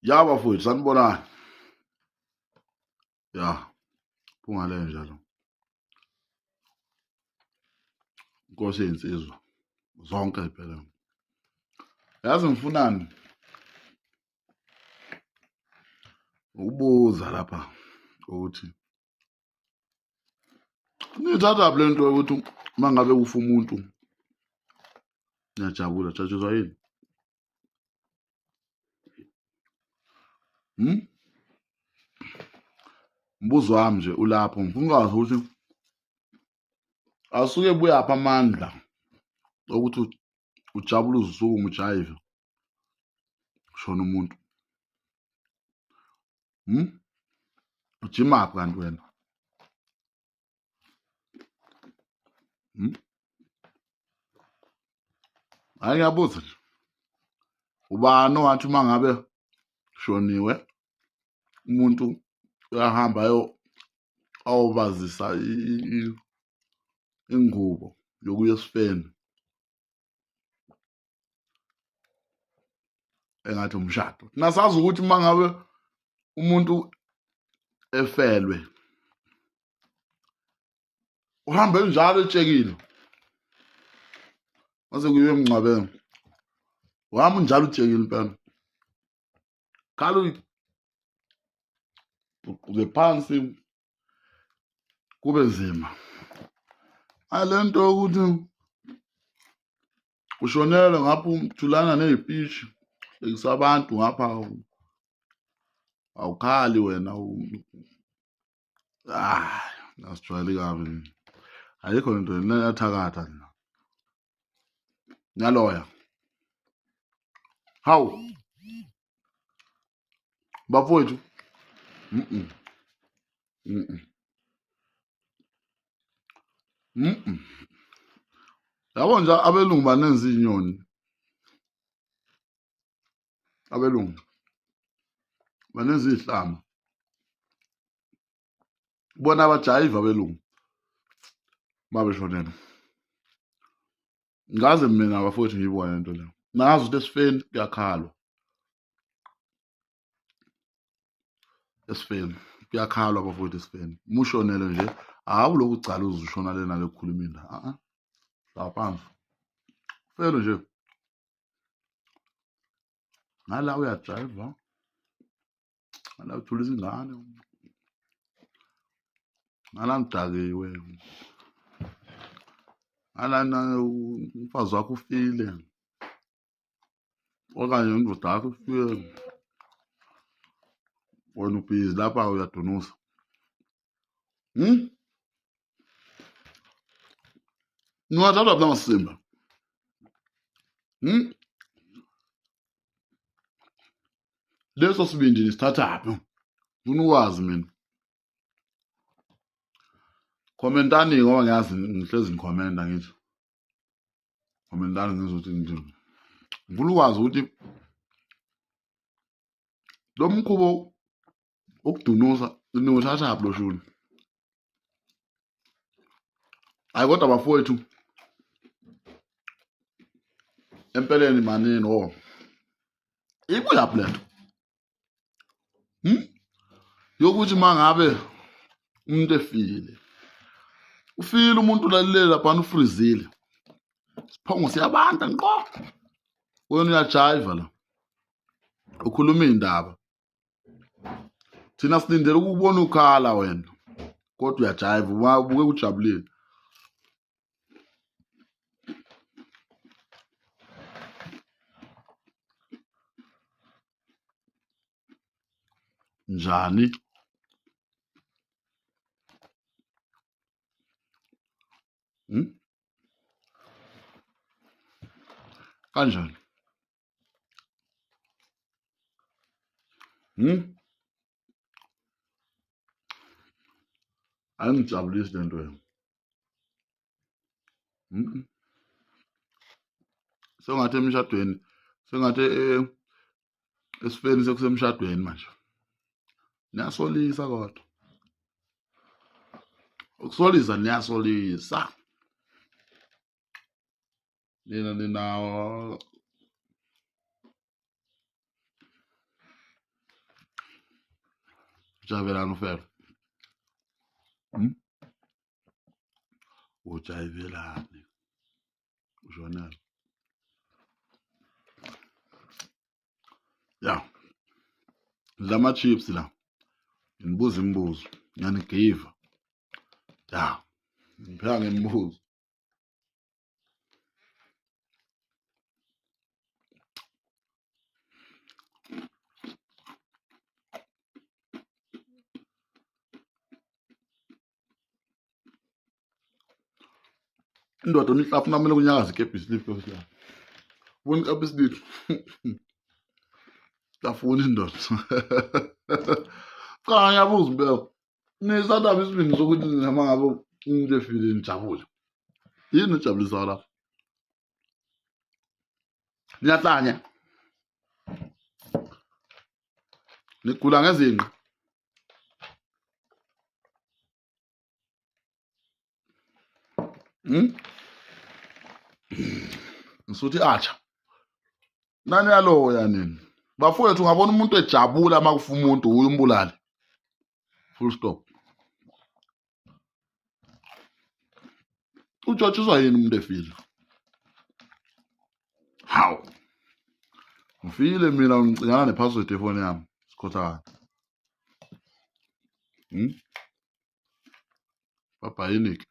Ya bafowethu sanibonani. Ya phunga njalo. Inkosi yezinsizwa zonke phela. Yazi ngifunani? Ukubuza lapha ukuthi nithatha le nto yokuthi uma ngabe kufa umuntu niyajabula jatshuzwa yini? Hmm? Mbuzo wami nje ulapho ngifuna ukwazi ukuthi asuke buyaphi amandla okuthi ujabule uzusukume ujayive shona umuntu. Hmm? Ujimaphi kanti wena? Hmm? Hayi ngiyabuza nje. Ubani owathi uma ngabe shoniwe umuntu uyahamba ayo awubazisa ingubo yokuya esifeni engathi umshado. Thina sazi ukuthi uma ngabe umuntu efelwe uhambe njalo etshekile mase kuyiwe emngcwabeni uhamba unjalo utshekile impela khala uguquke phansi kube nzima ale nto yokuthi ushonelwe ngapha uthulana ney'pitshi hlekisa abantu ngapha awukhali wena. Ah, nasijwayele kabi. Ayikho lento niyathakatha nina. Niyaloya. Hawu. Bafowethu. Mhm. Mhm. Mhm. Yabo nje abelungu banenza izinyoni. Abelungu banenza izihlama. Bona abajayiva abelungu babeshonelwe. Ngaze mina bafowethu ngiyibone lento leyo. Nazi ukuthi esifeni kuyakhalwa. Esifeni kuyakhalwa bafowethu esifeni. Uma ushonelwe nje hawu lokhu ugcala uze ushona lena le kukhuluma la. A a. Hlala phansi. Felo nje. Ngala uyajayiva. Ngala uthulisa ingane. Ngala ngidakiwe. Ngala umfazi wakho ufile. Okanye indoda yakho ifile. Wena ubhizi lapha uyadunusa. Hmm? Niwathatha phi lamasimba? Hmm? Leso sibindi nisithathaphi? Ngifuna ukwazi mina. Khomentani ngoba ngiyazi ngihlezi ngikhomenta ngithi. Khomentani ngizwe ukuthi ngithini. Ngifuna ukwazi ukuthi lo mkhubo ukudunusa niwuthathaphi lo shuni? Hayi kodwa bafowethu empeleni manini oh ibuyaphi lento? Hmm? Yokuthi mangabe umuntu efile ufile umuntu ulalele laphana ufrizile siphongo siyabanda nqo wena uyajayiva la ukhuluma iy'ndaba thina silindele ukubona ukhala wena kodwa uyajayiva ubuke ujabulile. Njani? Hmm? Kanjani? Hmm? Ayingijabulisi le nto yona. Mhm. Sengathi emshadweni, sengathi esifeni sekusemshadweni manje. Niyasolisa kodwa. Ukusolisa niyasolisa. Nina ninawo. Ujayivelani ufelo? Ujayivelani ushonelwe? Ya, ngidla ama-chips la, nginibuza imibuzo, ngiyanigiva. Ya, ngipheka ngemibuzo. Indoda onihlafuna kumele kunyakaze ikepisi liphi la. Ubona ikepisi liphi? Hlafuna indoda. Cha, ngiyabuza impela. Nisathabe isibindi sokuthi noma ngabe umuntu efile nijabule. Yini ejabulisayo lapho? Niyahlanya. Nigula ngezinqa. Ngisuthi acha. Nani yaloya nini? Bafowethu, ungabona umuntu ejabula uma kufa umuntu, uye umbulale. Full stop. Ujotshiswa yini umuntu efile? Hawu. Ngifile mina, ngicingana nepassword yefoni yami. Sikhothakala. Baba yini ke?